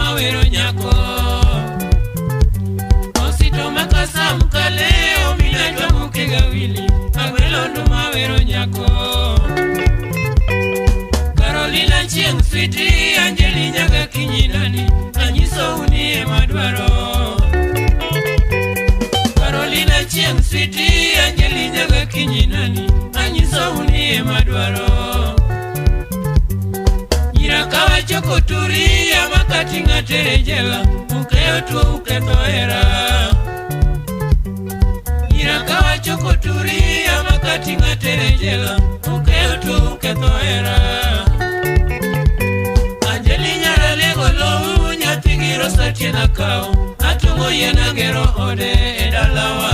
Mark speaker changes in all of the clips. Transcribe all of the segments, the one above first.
Speaker 1: mawero nyako. Osito makasa mkale omina jwamuke gawili agwelondo mawero nyako. Carolina chieng' switi Anjeli nyaga kinyinani anyiso unie madwaro. Carolina chieng' switi Anjeli nyaga kinyinani anyiso unie madwaro. Nyira choko turi amakati ng'atere jela ukeyo tuo uketho hera. Nyira choko turi amakati ng'atere jela ukeyo tuo uketho hera. Anjeli nyara lego lowu nyathi gi Rosa tiena kawo atong'o yien agero ode e dalawa.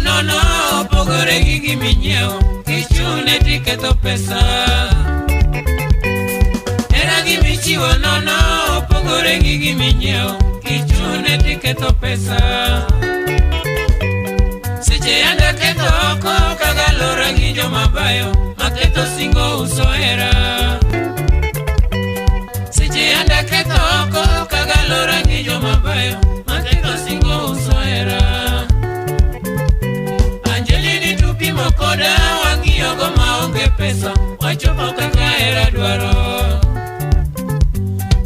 Speaker 1: Nono opogore gi giminyiewo kichune tiketho pesa. Hera gimichiwo nono opogore gi giminyiewo kichune tiketho pesa. Seche yanda ketho oko kagalora gi jomabayo maketho singo uso hera. Seche yanda ketho oko kagalora gi jomabayo maketho singo uso hera. Koda wang'iyogo maonge pesa wachopo kaka hera dwaro.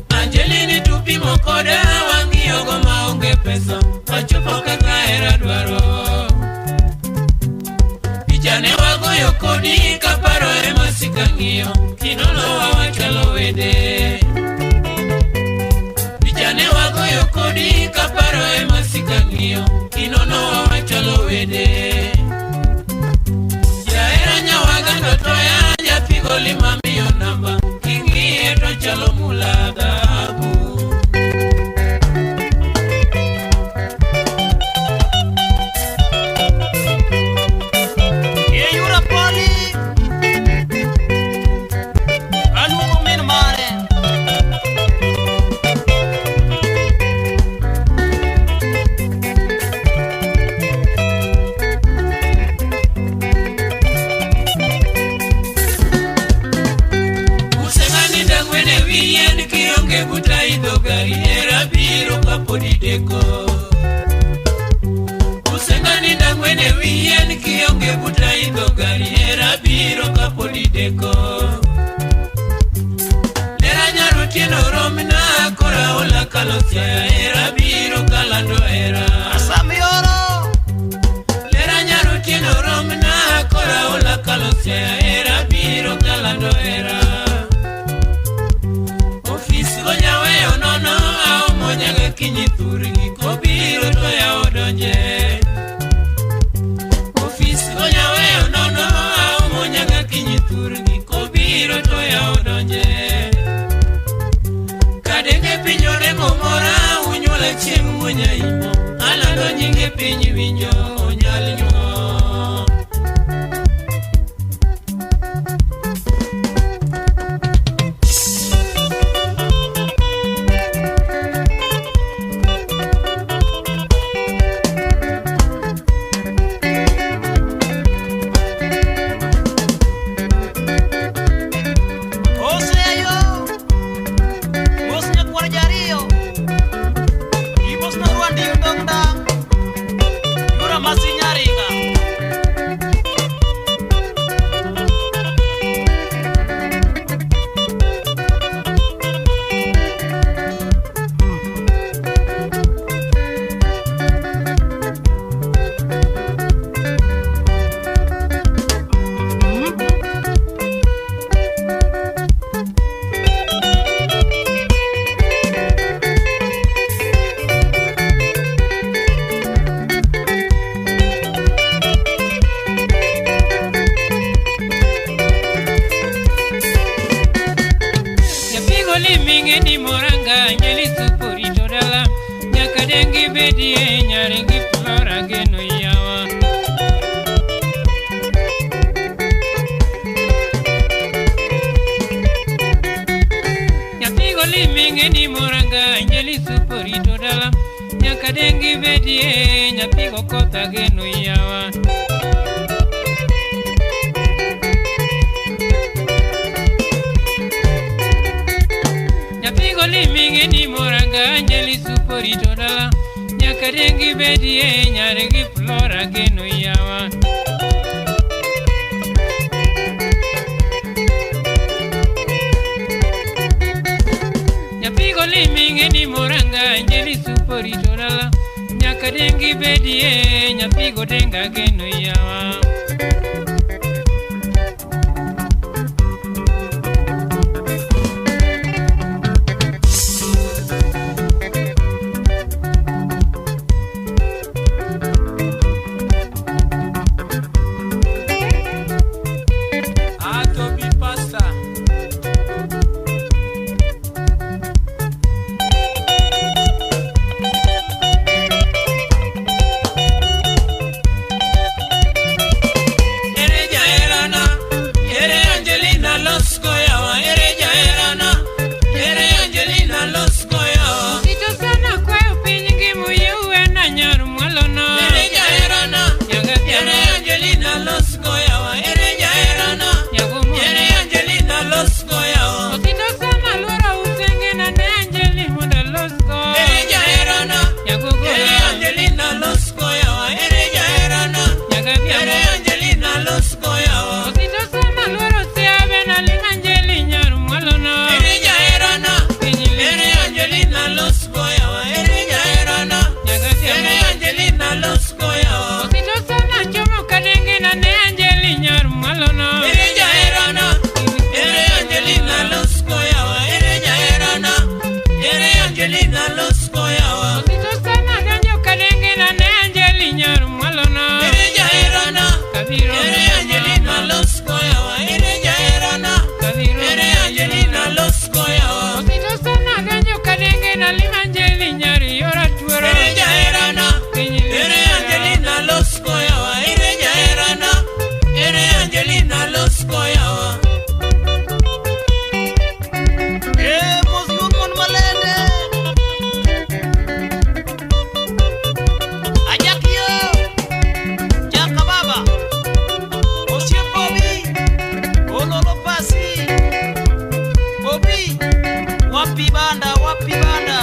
Speaker 1: Angelini tupimo koda wang'iyogo maonge pesa wachopo kaka hera dwaro. Picha ne wagoyo kodi kaparo ema sikang'iyo kinolowa wachalo wede. Picha ne wagoyo kodi kaparo ema sikang'iyo kinonowa wachalo wede. Toya nyathi lima miyo namba king'iye to chalo mula dhahabu.
Speaker 2: Yura poli aluongo min mare.
Speaker 1: Deko usengani ndangwene wiyien kionge buta idho gari hera biro kapodi deko. Lera nyarotieno romna kora ola kalo siaya hera biro kalando hera.
Speaker 2: Asamioro
Speaker 1: lera nyarotieno romna kora ola kalo siaya hera biro kalando hera. Ofis go nyaweyo nono aomo nyaga kinyi thurgi kobiro to yawo donje. Ofis go nyaweyo nono aomo nyaga kinyi thurgi kobiro to yawo donje. Kadenge piny oremo mora unyuola chieng' wuonyaimo alando nyinge piny winjo onyal nyuol. dengi bedie nyari gi Flora geno yawa. Nyathigo liming'e ni moranga Anjeli suporito dala. Nyaka dengi bedie nyathigo kotha geno yawa. Nyathigo liming'e ni moranga Anjeli suporito dala. Nyaka dengi bedie nyari gi Flora geno yawa. Nyathigo liming'e ni moranga Anjeli suporito dala. Nyaka dengi bedie nyathigo denga geno yawa.
Speaker 2: Atobi pasta. Ere jaherana, ere Angelina Losco yawa, ere jaherana, ere Angelina Losco yawa.
Speaker 1: Sito sana kwayo piny gi muyuwe na nyar mwalono.
Speaker 2: Ere jaherana, ere Angelina Losco yawa, ere jaherana, ere Angelina Losco yawa.
Speaker 1: Osito sama luoro utenge na ne Anjeli mondo losgo.
Speaker 2: Ere jaherana, ere Angelina Losco yawa, ere jaherana, ere Angelina Losco yawa.
Speaker 1: Osito sama luoro siabe na ling Anjeli nyar mwalono.
Speaker 2: Ere jaherana, ere Angelina Losco yawa, ere jaherana, ere Angelina Losco yawa.
Speaker 1: Osito sama chomo kadenge na ne Anjeli nyar mwalono.
Speaker 2: Ere jaherana, ere Angelina Losco yawa, ere jaherana, ere Angelina Losco yawa.
Speaker 1: Osito sama donjo kadenge na ne Anjeli nyar mwalono.
Speaker 2: Ere jaherana,
Speaker 1: Kabiro
Speaker 2: ere Angelina Losco yawa, ere jaherana,
Speaker 1: Kabiro
Speaker 2: ere Angelina Losco yawa.
Speaker 1: Osito sana donjo kadenge na lim Anjeli nyar yora tuoro.
Speaker 2: Ere jaherana, ere Angelina Losco yawa, ere jaherana, ere Angelina Losco yawa. Eh, mos yud mon malende. Ajakio, Jaka baba, Osiep Bobby, Ololo Pasi, Bobby, wapi banda, wapi banda.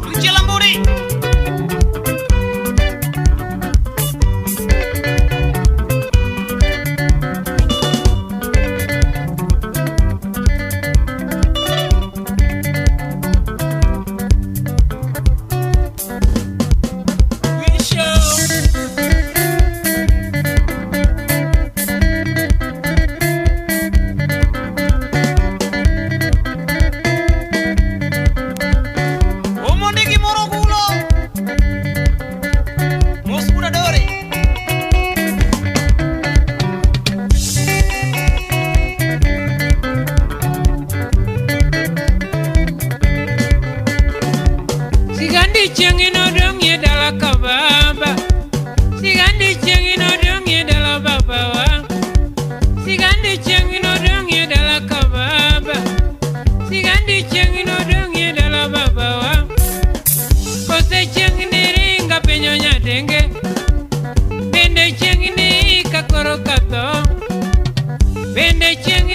Speaker 2: Richie Lamburi. Omondi gimoro gulo. Mos wuod Adore.
Speaker 1: Sigandi chieng' inodong'ie dala ka baba. Sigandi chieng' inodong'ie dala babawa. Sigandi chieng' inodong'ie dala ka baba. Sigandi chieng' inodong'ie dala babawa. Kose chieng' niringa penjo nyadenge. Bende chieng' ni ka koro katho. Bende chieng'